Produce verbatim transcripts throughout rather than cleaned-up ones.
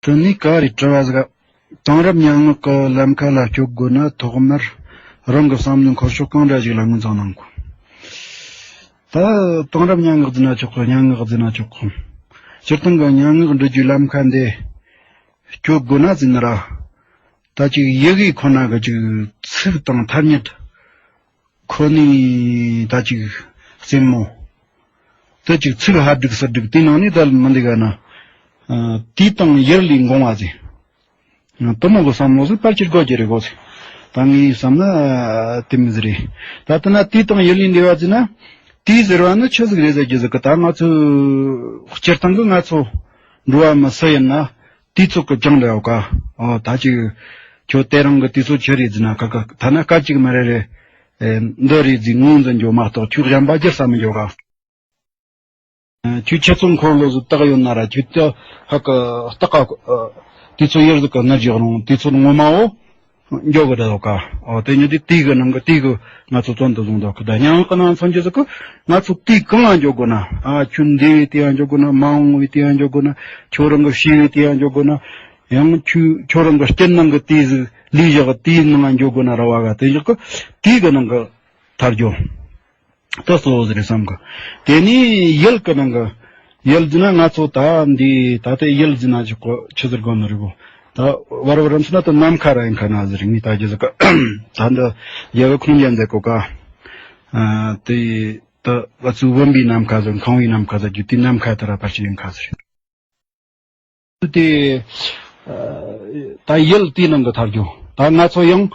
དེ་ནས་ག་རེ་དྲི་བ་ཟིག་དེང་རབས་སྙན་ངག་གི་ལམ་ཁ་ལ་སྐྱོད་དགོས་ན་ཐོག་མར་རང་གི་བསམ་བློའི་འཁོར་ཕྱོགས་གང་འདྲ་ཞིག་ལ་ངོས་འཛིན་གནང་དགོས། ད་དེང་རབས་སྙན་ངག་ཟེར་ན་ཆོག་གི། སྙན་ངག་ཟེར་ན་ཆོག་གི། སྤྱིར་བཏང་གི་སྙན་ངག་འབྲི་རྒྱུའི་ལམ་ཁ་འདི་སྐྱོད་དགོས་ན་ཟེར་ན་ར། ད་ཅིག་ཡི་གེ་ཁོ་ན་གི་ཅིག་ཚིག་དང་ཐ་སྙད་ཁོ་ནའི་ད་ཅིག་རྩེད་མོ། ད་ཅིག་ཚིག་ཧ་སྒྲིག་ས་སྒྲིག་དེའི་ནང་ནས་ད་མི་འདི་ག་ན། ཨ། དུས་དང་ཡུལ་ལས་འགོངས་པ་ཟེར། དེ་མོ་གི་བསམ་བློ་ཟིག་ཕལ་ཆེར་དགོས་ཀྱི་རེད་གོ་ཟེར། ད་ངས་བསམ་ན་དེ་མོ་ཟིག་རེད། ད་ལྟ་ན་དུས་དང་ཡུལ་ལས་འདས་པ་ཟེར་ན། དུས་ཟེར་བ་ནི་ཆི་ཟིག་རེད་ཟེར་རྒྱུ་ཟིག་གི། ད་ང་ཚོ་སྤྱིར་བཏང་གི་ང་ཚོ་འགྲོ་བ་མི་སུ་ཡིན་ན་དུས་ཚོད་གི་གྲངས་རེད་ག། ཨོ། ད་ཅིག་ཁྱོད་དེ་རིང་གི་དུས་ཚོད་ཆི་རེད་ཟེར་ན། ཁ་ཁ་ཐ་ན་སྐད་ཅིག་མ་རེ་རེ། ཨེ། འདི་རེད་ཟེར་ངོས་འཛིན་རྒྱུ་མ་གཏོགས་ཁྱོད་གཞན་པ་བསྒྱུར་ས་མི་འགྱོ་ག། ཨ། ཁྱོད་ཁྱེད་ཚོ་འཁོར་ལོ་ཟིག་བཏགས་ཡོད་ན་ར། ཁྱོད་ད་ཧ་གི་སྟག་ག། ཨ། དུས་ཚོད་ཡུལ་ཟིག་གི་ནར་རྒྱག་རུང་དུས་ཚོད་ངོ་མ་བོ་འགྱོ་གི་རེད་ག། ཨོ། དེ་ཉིད་དེ་དུས་གི་ནང་གི་དུས་གི་ང་ཚོ་བཙོན་དུ་བཟུང་འདུག་གི། ད་སྙན་ངག་གི་ནང་མཚོན་རྒྱུ་ཟིག་གི། ང་ཚོ་དུས་གང་ང་འགྱོ་དགོས་ན། ཨ། ཁྱོད་འདས་པའི་དུས་ཡང་འགྱོ་དགོས་ན། མ་འོངས་པའི་དུས་ཡང་འགྱོ་དགོས་ན། ཁྱོད་རང་གི་བྱས་པའི་དུས་ཡང་འགྱོ་དགོས་ན། ཡང་ཁྱོད་ཁྱོད་རང་གི་སྐྱིད་སྣང་གི་དུས་ཟིག་ལས་བཞག་དུས་ནང་ང་འགྱོ་དགོས་ན་ར་བ་ག། དེ་བཞག་གི་དུས་གི་ནང་གི་ཐར་རྒྱུ། ད་གཙོ་བོ་ཟིག་རེད་བསམ་གི། དེ་ནས་ཡུལ་གི་ནང་གི། ཡུལ་ཟེར་ན་ང་ཚོ་ད་འདི་ད་ལྟའི་ཡུལ་ཟེར་ན་ཆོག་གོ། ཆི་ཟེར་དགོས་ནི་རེད་གོ། ད་བར་བར་རམ་ཟེར་ན་ད་ནམ་མཁའ་ར་ཡིན་ཁ་ན་ཟེར། ངས་ད་རྒྱུ་ཟིག་གི། ད་འདི་རྒྱལ་བའི་ཁུངས་ལྡན་མཛད་གོ་ག། ཨ། དེ་ད་ང་ཚོའི་བུམ་པའི་ནམ་མཁའ་ཟེར། ཁང་བའི་ནམ་མཁའ་ཟེར་རྒྱུ་དེ་ནམ་མཁའ་དེ་ར་ཕལ་ཆེར་ཡིན་ཁ་ཟེར། དེ། ཨ། ད་ཡུལ་དེའི་ནང་གི་ཐར་རྒྱུ། ད་ང་ཚོ་ཡང་།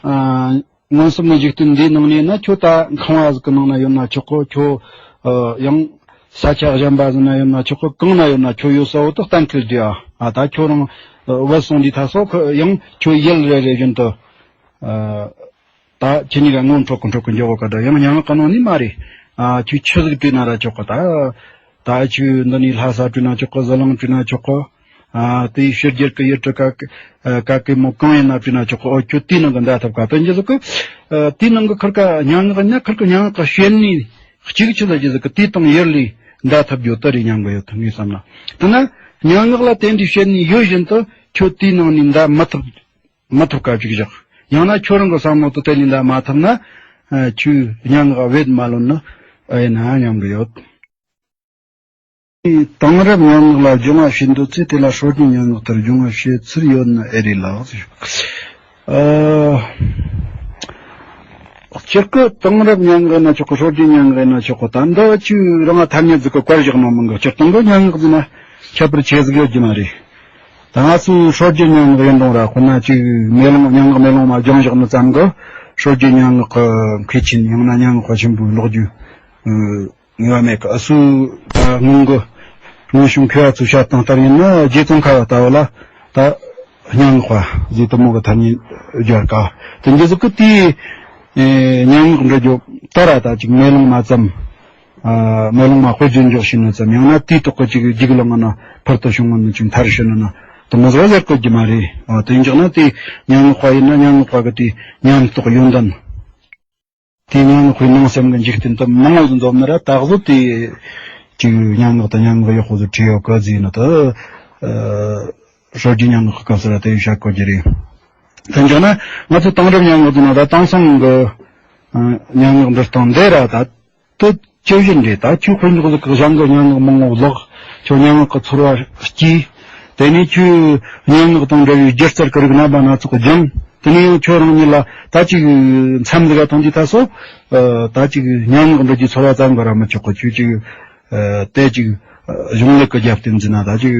ཨ། མངོན་སུམ་གྱི་འཇིག་རྟེན་འདིའི་ནང་ནས་ན། ཁྱོད་ད་ཁང་བ་ཟིག་གི་ནང་ན་ཡོད་ན་ཆོག་གོ། ཁྱོད། ཨ། ཡང་ས་ཆ་གཞན་པ་ཟིག་ན་ཡོད་ན་ཆོག་གོ། གང་ན་ཡོད་ན་ཁྱོད་ཡོད་ས་བོ་དེ་གཏན་འཁེལ་རྒྱུ་ཡ། ཨ། ད་ཁྱོད་རང་། ཨ། བུད་སོང་དུས་ད་སོ་ཁོ་ཡང་ཁྱོད་ཡུལ་རེ་རེ་བཞིན་དུ། ཨ། ད་ཁྱེད་གཉིས་ཀ་ངོ་འཕྲོད་གི་འཕྲོད་གི་འགྱོ་གོ་ག། ད་ཡང་སྙན་ངག་གི་ནང་ནས་མ་རེད། ཨ། ཁྱོད་ཆི་ཟིག་བྲིས་ན་ར་ཆོག་གི། ད་ད་ཁྱོད་འདི་ནས་ལྷ་ས་བྲིས་ན་ཆོག་གི། ཟི་ལིང་བྲིས་ན་ཆོག་གི། ཨ། དེའི་ཕྱི་རྒྱལ་གི་ཡུལ་གྲུ་ག་ག་གེ་མོ་གང་ཡིན་ན་བྲིས་ན་ཆོག་གི། ཨོ། ཁྱོད་དེའི་ནང་གི་འདའ་ཐུབ་ག། དེ་འདྲ་ཟིག་གི། ཨ། དེའི་ནང་གི་ཁིར་ཀ་སྙན་ངག་ཡིན་ན་ཁིར་ཀ་སྙན་ངག་གི་བཤད་ནུས་གཅིག་ཆི་ཟེར་རྒྱུ་ཟིག་གི། དུས་དང་ཡུལ་ལས་འདའ་ཐུབ་རྒྱུ་དེ་རེད་སྙམ་གི་ཡོད། ངས་བསམ་ན། དེ་ན་སྙན་ངག་ལ་དེ་འདྲའི་བཤད་ནུས་ཡོད་བཞིན་དུ་ཁྱོད་དེའི་ནང་ནས་འདའ་མི་ཐུབ། མི་ཐུབ་ཀ་ཅིག་བཞག། ཡང་ན་ཁྱོད་རང་གི་བསམ་བློ་དེ་དེ་ལས་འདའ་མ་ཐུབ་ན། ཨ། ཁྱོས་སྙན་ངག་བེད་མ་ལོན་ནི་ཨེ་ཡིན་ན་སྙམ་གི་ཡོད། དེང་རབས་སྙན་ངག་ལ་སྦྱོང་བ་བྱེད་འདོད་ཚེ། དེ་ལ་སྲོལ་རྒྱུན་སྙན་ངག་ལྟར་སྦྱོང་བ་བྱེད་ཚུལ་ཡོད་ན་ཨེ་རེད་ལགས་ཟེར། ཨ། སྤྱིར་གི་དེང་རབས་སྙན་ངག་ཡིན་ན་ཆོག་གི། སྲོལ་རྒྱུན་སྙན་ངག་ཡིན་ན་ཆོག་གི། ད་འདི་ཆོས་རང་ཐ་སྙད་ཟིག་གི་བཀར་བཞག་ན་མང་གི། སྤྱིར་བཏང་གི་སྙན་ངག་ཟེར་ན་ཁྱད་པར་ཆེ་ཟིག་ཡོད་རྒྱུ་མ་རེད། ད་ང་ཚོའི་སྲོལ་རྒྱུན་སྙན་ངག་ཡིན་རུང་ར། ཁོ་ན་ཅིག་མེ་ལོང་། སྙན་ངག་མེ་ལོང་མ་སྦྱངས་བཞག་ནི་ཙམ་གི་སྲོལ་རྒྱུན་སྙན་ངག་གི་མཁས་ཆེན་ཡང་ན་སྙན་ངག་པ་ཆེན་པོའི་ལོ་རྒྱུས། ཨ། ངེས་པ་མེད་གི། ཨ། སུ་ད་སྔོན་གི་སྔོན་བྱུང་མཁས་པ་ཚོས་བཤད་སྟངས་ལྟར་ཡིན་ན། རྗེ་ཙོང་ཁ་པ་ལྟ་བུ་ལ་ད་སྙན་ངག་པ་ཟེར་དེ་མོ་གི་ཐ་སྙད་སྦྱར་ག། དེ་འདྲ་ཟིག་གི་དེའི། ཨེ། སྙན་ངག་འབྲི་རྒྱུ་ད་ར་ད་ཅིག་མེ་ལོང་མ་ཙམ། ཨ། མེ་ལོང་མ་དཔེ་བརྗོད་འཇོག་བྱས་ནི་ཙམ། ཡང་ན་དེའི་ཐོག་གི་ཅིག་རྒྱུགས་ལངས་ན་ཕུལ་དུ་བྱུང་བ་ནི་ཅིག་མཐར་ཕྱིན་ན་དེ་མོ་ཟིག་ཟེར་དགོས་རྒྱུ་མ་རེད། ཨ། དེ་འཇོག་ན་དེ་སྙན་ངག་པ་ཡིན་ན་སྙན་ངག་པ་གི་དེ་ཉམས་རྟོགས་ཡོན་ཏན། དེ་སྙན་ངག་པའི་ནང་སེམས་ཀྱི་འཇིག་རྟེན་དུ་མང་བོ་ཟིག་འཛོམས་ན་ར། ད་གཟོད་དེ་ཅིག་སྙན་ངག་དང་སྙན་ངག་ཡག་པོ་ཟིག་བྲིས་ཡོད་གི་ཟེར་ནི་དེ། ཨ། སྲོལ་རྒྱུན་སྙན་ངག་གི་སྐབས་སུ་ར་དེ་བཤད་དགོས་རྒྱུ་རེད། དེ་འཇོག་ན་ང་ཚོ་དེང་རབས་སྙན་ངག་ཟེར་ན་ད་དེང་སང་གི། ཨ། སྙན་ངག་འབྲི་སྟངས་འདི་ར་ད་དེ་ཇི་བཞིན་རེད། ད་ཁྱོས་དཔེ་འཇོག་ཟིག་གི་གཞན་གི་སྙན་ངག་མང་བོ་ཀློག། ཁྱོས་སྙན་ངག་གི་ཚོར་བ་སྐྱེས། དེ་ནས་ཁྱོས་སྙན་ངག་དང་འབྲེལ་བའི་སྒྱུ་རྩལ་གི་རིགས་རྣམ་པ་སྣ་ཚོགས་སྦྱངས། དེ་ནས་ཡང་ཁྱོད་རང་ཉིད་ལ་ད་ཅིག་མཚམས་ཟིག་ག་ཐོན་དུས་ད་སོ། ཨ། ད་ཅིག་སྙན་ངག་འབྲི་རྒྱུའི་ཚོར་བ་ཙམ་གི་ར་མི་ཆོག་གི། ཁྱོད་ཅིག་ཨ། དེ་ཅིག་ཨ། གཞུང་ལུགས་ཀྱི་རྒྱབ་རྟེན་ཟེར་ན་ད་ཅིག་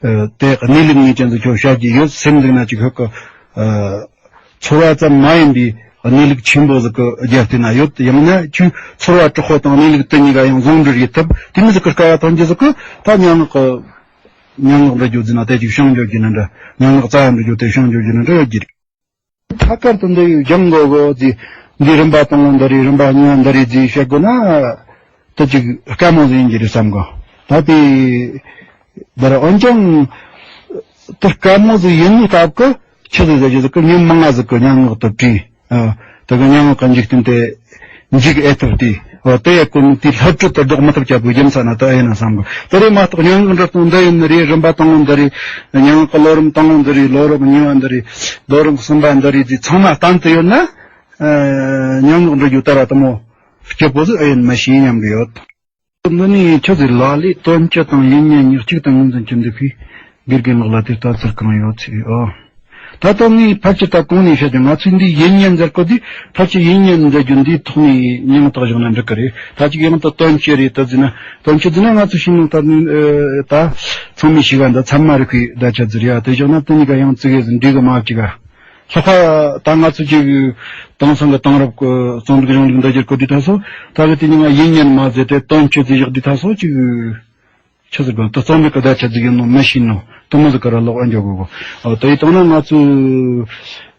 ཨ། དེ་གནས་ལུགས་ངེས་ཅན་ཟིག་ཁྱོད་བཤད་རྒྱུ་ཡོད་སེམས་ཟིག་ན་ཅིག་ཁོ་གི། ཨ། ཚོར་བ་ཙམ་མ་ཡིན་པའི་གནས་ལུགས་ཆེན་པོ་ཟིག་གི་རྒྱབ་རྟེན་ན་ཡོད། ཡང་ན་ཁྱོད་ཚོར་བ་དྲག་པོ་དང་གནས་ལུགས་དེ་གཉིས་ཀ་ཡང་ཟུང་འབྲེལ་ཡེད་ཐུབ། དེ་མོ་ཟིག་གི་སྐལ་བ་ཐོན་རྒྱུ་ཟིག་གི་ད་སྙན་ངག་གི། སྙན་ངག་འབྲི་རྒྱུ་ཟེར་ན་དེ་ཅིག་བྱང་འགྱོ་རྒྱུ་ནི་འདྲ། སྙན་ངག་རྩ་བ་འབྲི་རྒྱུ་དེ་བྱང་འགྱོ་རྒྱུ་ནི་འདྲ་ཡོད་རྒྱུ་རེད། ཐད་ཀར་དུ་འདི་ཡོད་སྦྱང་དགོས་གོ་ཟེར། འདི་རིམ་པ་དང་པོ་འདི་རེད། རིམ་པ་གཉིས་པ་འདི་རེད་ཟེར་བཤད་དགོས་ན། དེ་ཅིག་དཀའ་མོ་ཟིག་ཡིན་གྱི་རེད་བསམ་གོ། ད་དེ་འདི་ར་འོན་ཀྱང་དེ་དཀའ་མོ་ཟིག་ཡིན་ནི་སྟབས་ཀྱིས་ཆི་ཟིག་ཟེར་རྒྱུ་ཟིག་གི། མྱི་མང་ང་ཟིག་གིས་སྙན་ངག་དེ་བྲིས། ཨ། དེ་གི་སྙན་ངག་གི་འཇིག་རྟེན་དེ་འཇིག་ཨེ་ཐུབ་དེ། ཨོ། དེ་ཡ་ཀུན་དེ་ལྷག་སྤྲོད་དུ་ལྡོག་མི་ཐུབ་ཀྱི་བུ་རྒྱུ་མཚན་ན་ད་ཡིན་ན་བསམ་གི། དེ་རེད་མ་གཏོགས་སྙན་ངག་འབྲི་སྟངས་འདི་ཡིན་ནི་རེད། རིམ་པ་དང་པོ་འདི་རེད། སྙན་ངག་གི་ལོ་རིམ་དང་པོ་འདི་རེད། ལོ་རིམ་གཉིས་པ་འདི་རེད། ལོ་རིམ་གསུམ་པ་འདི་རེད་ཟེར། ཚང་མ་བསྟན་དུ་ཡོད་ན། ཨ། སྙན་ངག་འབྲི་རྒྱུ་ད་ར་དེ་མོ་སྐྱིད་པོ་ཟིག་ཨེ་ཡིན་མི་ཤེས་སྙམ་གི་ཡོད། འདི་ནི་ཆི་ཟིག་ལ་ལས་དོན་སྤྱི་དང་ཡིད་བརྙན་གཉིས་གཅིག་ཏུ་ངོས་འཛིན་གྱི་འདུག་པས། དགེ་རྒན་ལགས་ལ་དེ་ལྟ་ཚུལ་གང་ཡོད་ཅེས། ཨོ། ད་ལྟ་ངས་ཕལ་ཆེར་ད་གོང་ནས་བཤད་ཀྱང་། ང་ཚོས་འདི་ཡིད་བརྙན་ཟེར་གོ་དུས་ཕལ་ཆེར་ཡིད་བརྙན་མཛད་རྒྱུ་འདིའི་ཐོག་ནས་མྱིང་བཏགས་བཞག་ན་འགྲིག་གི་རེད། ད་ཅིག་ཡང་ད་དོན་སྤྱི་རེད། ད་ཟེར་ན་དོན་སྤྱི་ཟེར་ན་ང་ཚོ་ཤེས་ནོ་ད་ནི་ད་ཚང་མས་ཤེས་ག་འདི་ཚད་མ་རིག་པའི་བརྡ་ཆད་ཟིག་རེད་ཡ། དེ་བཞག་ན་དེ་གཉིས་ཀ་ཡང་ཙི་གེ་ཟིག་འགྲིག་གི་མ་བཅུག་ག། ལྷག་པ་ད་ང་ཚོ་ཅིག་དེང་སང་གི་དེང་རབས་ཀྱི་རྩོམ་རིག་གཞུང་ལུགས་འདི་བསྒྱུར་གོ་དུས་ད་སོ་ད་གི་དེ་ཉིན་ང་ཡིད་བརྙན་མ་ཟེར་ཏེ་དོན་སྤྱི་ཟེར་བཞག་དུས་ད་སོ་ཅིག་ཆི་ཟེར་དགོས། ད་རྩོམ་རིག་གི་བརྡ་ཆད་ཟིག་ཡིན་ནོ་མི་ཤེས་ནོ་དེ་མོ་ཟིག་ག་ར་ལོག་ཨེ་འགྱོ་གོ་གོ། ཨ། དེ་ཡི་སྟེང་ན་ང་ཚོའི་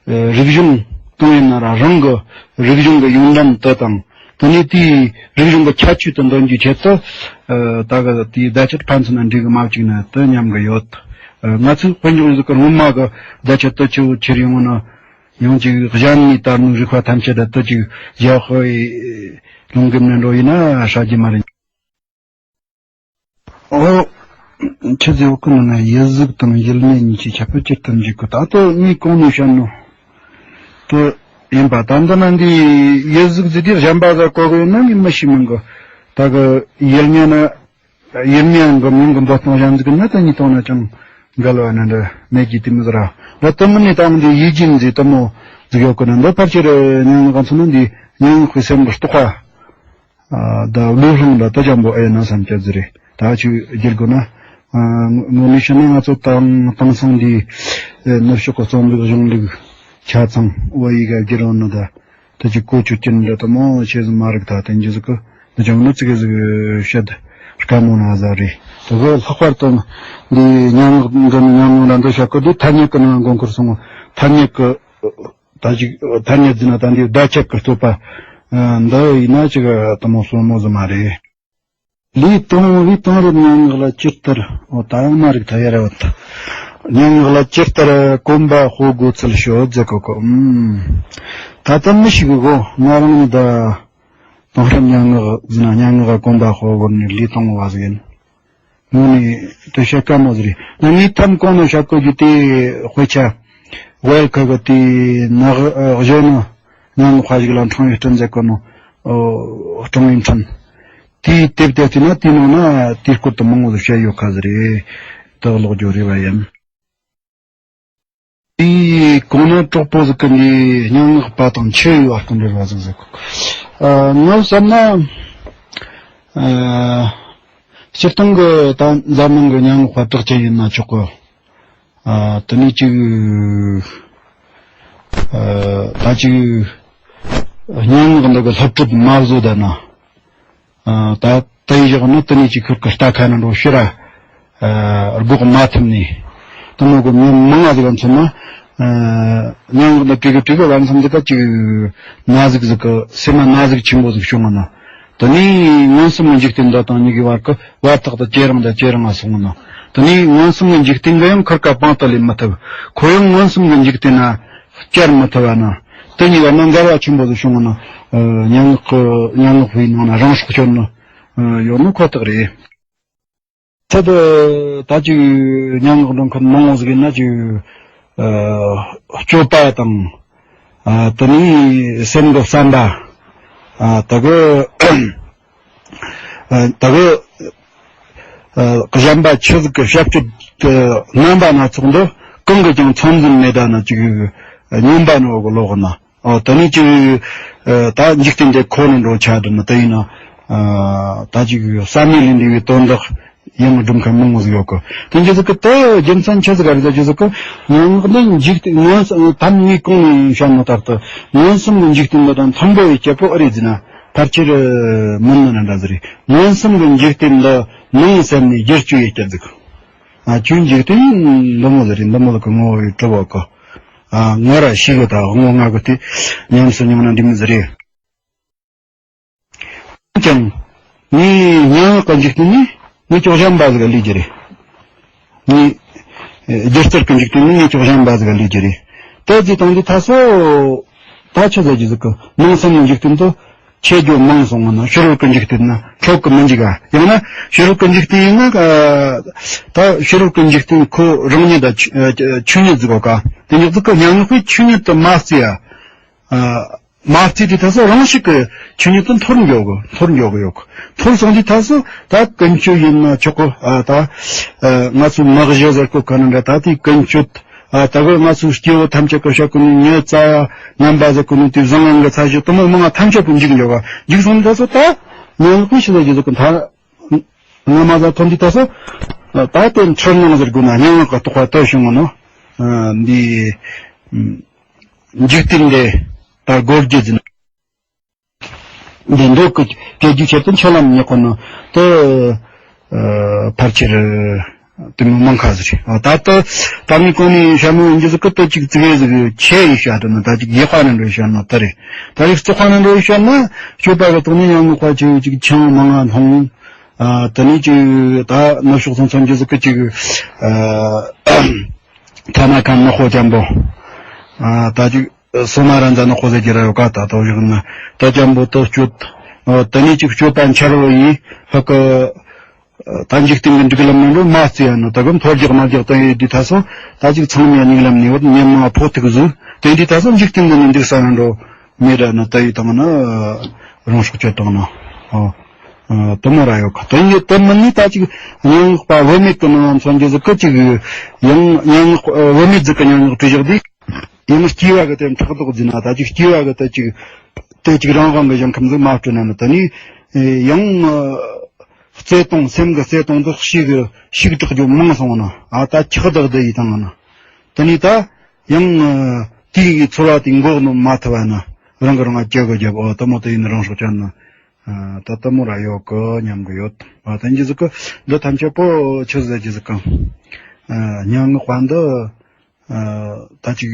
ཨ་རིག་གཞུང་གང་ཡིན་ན་ར་རང་གི་རིག་གཞུང་གི་ཡོན་ཏན་དེ་དང་། དེ་ནས་དེའི་རིག་གཞུང་གི་ཁྱད་ཆོས་དེ་འདོན་རྒྱུའི་ཆེད་དུ། ཨ། ད་གི་དེའི་བརྡ་ཆད་ཕན་ཚུན་ན་འགྲིག་གི་མ་བཅུག་ན་དེ་སྙམ་གི་ཡོད། ཨ། ང་ཚོའི་དཔེ་འཇོག་ཡུལ་གི་སྔོན་མ་གི་བརྡ་ཆད་དེ་ཆེ་བོ་ཁྱེར་ཡོང་ན་ཡང་ཅིག་གཞན་ནས་དར་ནོ་རིག་པ་ཐམས་ཅད་ད་དེ་ཅིག་རྒྱ་ཧོའི་ལུང་གི་མནན་འགྲོ་ཡིན་ན་ཧྲ་རྒྱུ་མ་རེད། ཨོ། ཁྱེད་ཚོས་བོད་ཀྱི་ནང་ན་ཡིད་གཟུགས་དང་ཡིད་བརྙན་གཉིས་ཀྱི་ཁྱད་པར་ཇི་ལྟར་འབྱེད་དགོས། ད་ལྟ་ངས་གོང་ནས་བཤད་ནོ་དེ་ཡིན་པ། ད་འདི་ན་འདི་ཡིད་གཟུགས་ཟེར་དུས་གཞན་པ་ཟིག་གོ་གི་ཡོད་ན་ངས་མི་ཤེས་མིན་གི། ད་གི་ཡིད་བརྙན་ན་ཡིད་བརྙན་གི་མིང་གི་འབོད་སྟངས་གཞན་ཟིག་ན་ད་གཉིས་སྟེང་ན་ཅང་འགལ་བ་ན་འདྲ་མེད་ཀྱི་དེ་མོ་ཟིག་ར། ད་དེ་མིན་ནས་ད་འདི་ཡིད་བརྙན་ཟེར་དེ་མོ་ཟིག་ཡོད་གི་ན། འདི་ཕལ་ཆེར་སྙན་ངག་ག་མཚོན་ན་འདི་སྙན་ངག་པའི་སེམས་ཀྱི་རྟོག་པ། ཨ། ད་བློ་སློང་ད་ལྟ་ཅན་པོ་ཨེ་ན་བསམ་གྱི་ཟིག་རེད། ད་ཅིག་བསྒྱུར་དགོས་ན། ཨ། དངོས་གནས་བཤད་ན་ང་ཚོ་དང་དེང་སང་འདི་ཨེ་ནུབ་ཕྱོགས་ཀྱི་རྩོམ་རིག་གཞུང་ལུགས་ཆ་ཚང་བོད་ཡིག་ག་བསྒྱུར་ཡོང་ནི་ད་ད་ཅིག་གོ་ཆོད་ཀྱི་འདྲ་དེ་མོ་ཆེ་ཟིག་མ་རིག། ད་དེ་འདྲ་ཟིག་གི་འདི་ཅང་ནི་ཙི་གེ་ཟིག་བཤད་དཀའ་མོ་ན་ཟིག་རེད། དེ་གི་ལྷག་པར་དུ་འདི་སྙན་ངག་འདི་ནི་སྙན་ངག་ལ་འདི་བཤད་གོ་དུས་ཐ་སྙད་ཀྱི་ནང་མགོ་འཁོར་སོང་། ཐ་སྙད་ཀྱི། ད་ཅིག་ཐ་སྙད་ཟེར་ན་ད་འདི་བརྡ་ཆད་ཀྱི་རྩོད་པ། ཨ། འདི་ཡིན་ན་ཅིག་དེ་མོ་གསོན་མོ་ཟིག་མ་རེད། ལི་ཏུང་ཝུའེ་དེང་རབས་སྙན་ངག་ལ་ཇི་ལྟར། འོ། ད་ཡང་མ་རིག་ཐལ་ཡ་ར་བ་ད། སྙན་ངག་ལ་ཇི་ལྟར་གོམ་པ་སྤོ་དགོས་ཚུལ་ཤོད་ཟེར་གོ་གི། ཨུམ། ད་ལྟ་མི་ཤེས་གི་གོ། ང་རང་ནི་ད་དེང་རབས་སྙན་ངག་ཟེར་ན་སྙན་ངག་ག་གོམ་པ་སྤོ་དགོས་ནི་ལི་ཏུང་ཝུའེ་ཟིག་ཡིན། དངོས་ནས་དེ་བཤད་དཀའ་མོ་ཟིག་རེད། ང་ངས་ཐམ་གོང་ནས་བཤད་གོ་རྒྱུ་དེ་དཔེ་ཆ་ཝེལ་ཁ་གི་དེ་ནག་ཨ་གཞོན་ནུ་སྙན་ངག་པ་ཞིག་ལ་འཕྲེང་བའི་སྤྲིན་ཟེར་གོ་ནོ། ཨོ། འཕྲེང་བའི་འཕྲིན། དེའི་དེབ་དེ་བལྟས་ན་དེའི་ནང་ན་དེའི་སྐོར་དུ་མང་བོ་ཟིག་བཤད་ཡོད་ཁ་ཟིག་རེད། དེ་ཀློག་རྒྱུ་རེ་བ་ཡིན། དེའི་གོང་ན་གྲོགས་པོ་ཟིག་གིས་འདི་སྙན་ངག་པ་དང་ཆོས་ཡོད་བར་གྱི་འབྲེལ་བ་ཟིག་ཟེར་གོ། ཨ། ངས་བསམ་ན། ཨ། སྤྱིར་བཏང་གི་ད་འཛམ་གླིང་གི་སྙན་ངག་པ་གྲགས་ཅན་ཡིན་ན་ཆོག་གི། ཨ། དེ་ནས་ཅིག་ཨ། ད་ཅིག་སྙན་ངག་འདི་གི་སློབ་ཁྲིད་མ་བཟོ་ད་ན། ཨ། ད་དེ་ཡི་བཞག་ནི་དེ་ནས་ཅིག་ཁུར་གི་ལྟ་ཁ་ན་འགྲོ་ཕྱིར་ར། ཨ། སྒོག་མ་ཐུབ་ནས། དེ་མོ་གི་མི་མང་ང་ཟིག་ག་མཚོན་ན། ཨ། སྙན་ངག་འདི་དྲུག་གི་དྲུག་གི་བར་མཚམས་ཟིག་ག་ཅིག་ན་ཟུག་ཟིག་གི་སེམས་ན་ཟུག་ཆེན་པོ་ཟིག་བྱུང་ང་ན། དེ་ནས་མངོན་སུམ་གྱི་འཇིག་རྟེན་འདི་དང་གཉིས་ཀྱི་བར་གྱི་བར་ཐག་དེ་ཇེ་རིང་དང་ཇེ་རིང་ང་སོང་ནོ། དེ་ནས་མངོན་སུམ་གྱི་འཇིག་རྟེན་གྱིས་ཡང་ཁུར་ག་པང་དུ་ལེན་མི་ཐུབ། ཁོ་ཡང་མངོན་སུམ་གྱི་འཇིག་རྟེན་ན་བཅར་མི་ཐུབ་བ་ན། དེ་གཉིས་ཀ་ནི་འགལ་བ་ཆེན་པོ་ཟིག་བྱུང་ནོ། ཨ། སྙན་ངག་གི་སྙན་ངག་པའི་ནང་ན་རང་སྲོག་གཅོད་ནི་ཡོད་ནི་ཁོ་ཐག་རེད། ཚད་དུ་ད་ཅིག་སྙན་ངག་འདོན་མཁན་མང་བོ་ཟིག་ཡིན་ན་ཅིག་ཨ། སྤྱོད་པ་དང་། ཨ། དེ་ནས་སེམས་ཀྱི་བསམ་པ། ཨ། དེ་གི། ཨ། དེ་གི། ཨ། གཞན་པ་ཆི་ཟིག་གི་བྱ་སྤྱོད་དེ་རྣམ་པ་སྣ་ཚོགས་འདི་གང་གིས་ཀྱང་ཚང་འཛིན་མེད་ད་ན་ཅིག་སྙོམས་པ་ནོ་གི་ལོག་ན། ཨོ། དེ་ནས་ཅིག་ཨ། ད་འཇིག་རྟེན་འདི་ཁོ་ན་འགྲོ་ཆ་དུ་ནི་དེ་ཡིན་ན། ཨ། ད་ཅིག་བསམ་ཡས་ལས་འདས་པའི་དོན་དག་ཡང་སྒྲུབ་མཁན་མང་བོ་ཟིག་ཡོད་གི། དེ་འཇིག་ཟིག་གི་དེ་རྒྱུ་མཚན་ཆི་ཟིག་ག་རེད་ཟེར་རྒྱུ་ཟིག་གི། སྙན་ངག་འདི་འཇིག་རྟེན་མངོན་སུམ་ད་ངས་གོང་ནས་བཤད་ནོ་ལྟར་དུ་མངོན་སུམ་གྱི་འཇིག་རྟེན་འདི་དང་མཐུན་པོ་ཡི་སྐྱེ་པོ་ཨེ་རེད་ཟེར་ན་ཕལ་ཆེར་མིན་ནི་འདྲ་ཟིག་རེད། མངོན་སུམ་གྱི་འཇིག་རྟེན་འདི་ནང་སེམས་ནས་བསྒྱུར་བཅོས་ཡི་སྐྱེ་ཟིག། ཨ། ཁྱོད་འཇིག་རྟེན་འདི་མོ་ཟིག་རེད། འདི་མོ་ཟིག་གི་ངོ་བོ་ཡི་གྲུབ་བོ་གི། ཨ། ང་ར་ཤེས་གི། ད་ངོ་ང་གི་དེ་ཉམས་སུ་མྱོང་ན་འདི་མོ་ཟིག་རེད། ཀྱང་ངས་སྙན་ངག་གི་འཇིག་རྟེན་ནས་ངས་ཅོག་གཞན་པ་ཟིག་ལས་རྒྱུ་རེད། ངས་སྒྱུ་རྩལ་གྱི་འཇིག་རྟེན་ནས་ངས་ཅོག་གཞན་པ་ཟིག་ལས་རྒྱུ་རེད། དེ་ཟེར་དང་དེ་ད་སོ་ད་ཆི་ཟེར་རྒྱུ་ཟིག་གི། ནང་སེམས་ནས་འཇིག་རྟེན་དུ་ ཆེ་རྒྱུ་མང་སོང་ང་ན་ཕྱི་རོལ་གྱི་འཇིག་རྟེན་ན་འཕྲོད་གི་མི་འཇུག་ག། ཡང་ན་ཕྱི་རོལ་གྱི་འཇིག་རྟེན་ཡིན་ན། ཨ། ད་ཕྱི་རོལ་གྱི་འཇིག་རྟེན་ཁོ་རང་ཉིད་ད་ཆོས་ཨ་ཆོས་ཉིད་ཟིག་གོ་ག། དེ་ཉིད་ཟིག་གི་སྙན་ངག་པས་ཆོས་ཉིད་དུ་མ་བརྩིས་ཡ། ཨ། མ་བརྩིས་དུས་ད་སོ་རང་ཤུགས་ཀྱིས་ཆོས་ཉིད་དུ་འཐོར་འགྱོ་གི། འཐོར་འགྱོ་གི་ཡོད་གི། འཐོར་སོང་དུས་ད་སོ་ད་ཀུན་སྤྱོད་ཡིན་ན་ཆོག་གི། ཨ། ད་ཨ་ང་ཚོའི་མི་གཞི་ཟེར་གོ་ག་ནི་འདྲ། ད་དེའི་ཀུན་སྤྱོད། ཨ། ད་གི་ང་ཚོའི་སྐྱེ་བོ་ཐམས་ཅད་ཀྱི་ཤ་ཀུན་ནི་ཉི་ཙ་ཡ་ངན་པ་ཟེར་གོ་ནི་དེ་བཟང་ངན་གྱི་ཚད་གཞི་དེ་མོ་མང་ང་ཐམས་ཅད་པོ་འཇིག་འགྱོ་ག། འཇིག་སོང་དུས་ད་སོ་ད་སྙན་ངག་པས་ཤི་ལ་ཇི་ཟིག་གི་མཐའ། ང་མ་ཟ་ཐོན་དུས་ད་སོ་ད་དེ་འཁྲུལ་སྣང་ཟེར་དགོས་ན་སྙན་ངག་གི་རྟོག་པ་དེ་བྱུང་ངོ་ནོ། ཨ། འདི་འཇིག་རྟེན་འདི་ད་སྒོ་རྒྱུ་ཟིན། འདི་འདོད་ཀྱི་སྐད་ཅིག་ཆེད་དུ་འཆི་ལམ་ཉེ་གོ་ནོ་དེ། ཨ། ཕལ་ཆེར་དེ་མོ་མང་ཁ་ཟིག་རེད། ཨ། ད་ལྟ་ད་ངས་གོང་ནས་བཤད་ནོ་འདི་ཟིག་གི་དེ་ཅིག་ཙི་གེ་ཟིག་ཆེ་ཡི་བཤད་དོ་ན། ད་ཅིག་རྒྱས་པ་ནས་འགྲོ་བཤད་ན་དེ་རེད། ད་ཅིག་བཙོག་པ་ནས་འགྲོ་བཤད་ན་སྤྱོད་པ་གི་ཐོག་ནས་ཡང་ངོ་ཁ་ཆེ་ཅིག་ཆང་མང་ང་འཐུང་། ཨ། དེ་ནས་ཅིག་ད་ནུབ་ཕྱོགས་སོང་ཚོན་རྒྱུ་ཟིག་གི་ཅིག་ཨ། ཐ་ན་ཁམ་ནག་པོ་ཅན་པོ། ཨ། ད་ཅིག་སོ་མ་ར་འཛའ་ནག་པོ་ཟེར་གྱི་ར་ཡོད་ག། ད་དོ་བཞག་ན་དེ་ཅན་པོ་དེ་སྤྱོད། ཨ། དེ་ནས་ཅིག་སྤྱོད་པ་འཆལ་བོ་ཡིན་ཧ་གི། ཨ། ད་འཇིག་རྟེན་གྱི་སྒྲིག་ལམ་ནང་འགྲོ་མ་བརྩི་ཡ་ནོ། ད་གམ་ཐོར་རྒྱག་མ་རྒྱག་ད་ཡོད་དུས་ད་སོ་ད་ཅིག་ཚང་མས་སྙིང་ལམ་ནས་བར་ཉམས་མ་ཕོག་ཐུག་ཟིག། དེ་དུས་ད་སོ་འཇིག་རྟེན་འདི་ནས་འདུག་ས་ནང་འགྲོ་མེད་ར་ནི་ད་ཡི་དང་ན་རང་སྲོག་གཅོད་བཏང་ནོ། ཨོ། ཨ། དེ་མོ་ར་ཡོད་གི། དེ་ཡིན་དེ་མིན་ནི་ད་ཅིག་སྙན་ངག་པ་བུད་མེད་ཀྱི་ནང་མཚོན་རྒྱུ་ཟིག་གི་ཅིག་ཡང་སྙན་ངག་བུད་མེད་ཟིག་གི་སྙན་ངག་བྲིས་བཞག་དུས། ཡང་སྐྱེ་བ་གི་དེ་ཕྲག་དོག་ཟིན་ན། ད་ཅིག་སྐྱེ་བ་གི་དེ་ཅིག་དེ་ཅིག་རང་དབང་གི་ཞིང་ཁམས་ཟིག་མ་སྤྲོད་ན་ནི་དེ་ནི་ཡང་བརྩེ་དུང་། སེམས་གི་བརྩེ་དུང་དེ་ཤིག་གི་ཤིག་དྲག་རྒྱུ་མང་སོང་ན། ཨ། ད་ཁྱག་དག་དེ་ཡི་དང་ན་དེ་ནི་ད་ཡང་དེའི་ཚོར་བ་དེ་འགོག་ནོ་མ་ཐུབ་བ་ན་རང་གི་རང་ང་སྐྱོ་གི་རྒྱབ། ཨོ། དེ་མོ་དེ་ཡིན་རང་སྲོག་བཅད་ན། ཨ། ད་དེ་མོ་ར་ཡོད་གི་སྙམ་གི་ཡོད། ཨ། དེ་འདྲ་ཟིག་གི་འདི་ཐམས་ཅད་པོ་ཆི་ཟེར་རྒྱུ་ཟིག་གི། ཨ། སྙན་ངག་པ་འདི། ཨ། ད་ཅིག་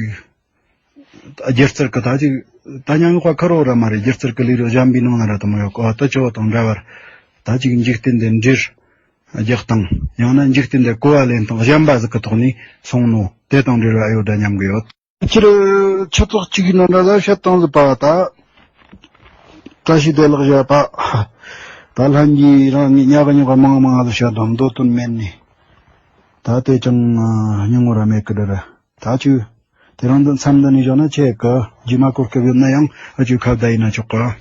སྒྱུ་རྩལ་གི་ད་ཅིག་ད་སྙན་ངག་པ་ཁེར་རོ་ར་མ་རེད། སྒྱུ་རྩལ་གི་ལས་རིགས་གཞན་པའི་ནང་ན་ར་དེ་མོ་ཡོད་གི། ཨ། དེ་ཆོ་དང་འདྲ་བར་ད་ཅིག་འཇིག་རྟེན་འདི་འདྲེར་རྒྱག་སྟངས། ཡང་ན་འཇིག་རྟེན་འདི་གོ་བ་ལེན་སྟངས་གཞན་པ་ཟིག་གི་ཐོག་ནས་སོང་ནོ། དེ་དང་འབྲེལ་བ་ཡོད་ད་སྙམ་གི་ཡོད། སྤྱིར་ཆུ་ཚོད་གཅིག་ནང་འདྲ་ལ་བཤད་སྟངས་ཟིག་པ་ད། བཀྲ་ཤིས་བདེ་ལེགས་བཤད་པ། ད་ལྷན་རྒྱས་རང་ཉག་ཉོག་མང་མང་ལ་བཤད་དང་མདོ་དོན་མེད་ནི། ད་དེ་ཅང་སྙིང་ངོ་ར་མེད་གི་འདྲ་ར། ད་ཆུ་དེ་རང་འདི་མཚམས་འདི་ནས་བཞག་ན་ཆེ་གི། རྗེས་མ་གོ་སྐབས་ཡོད་ན་ཡང་ཨ་ཆུ་ཁ་བརྡ་ཡིན་ན་ཆོག་གི།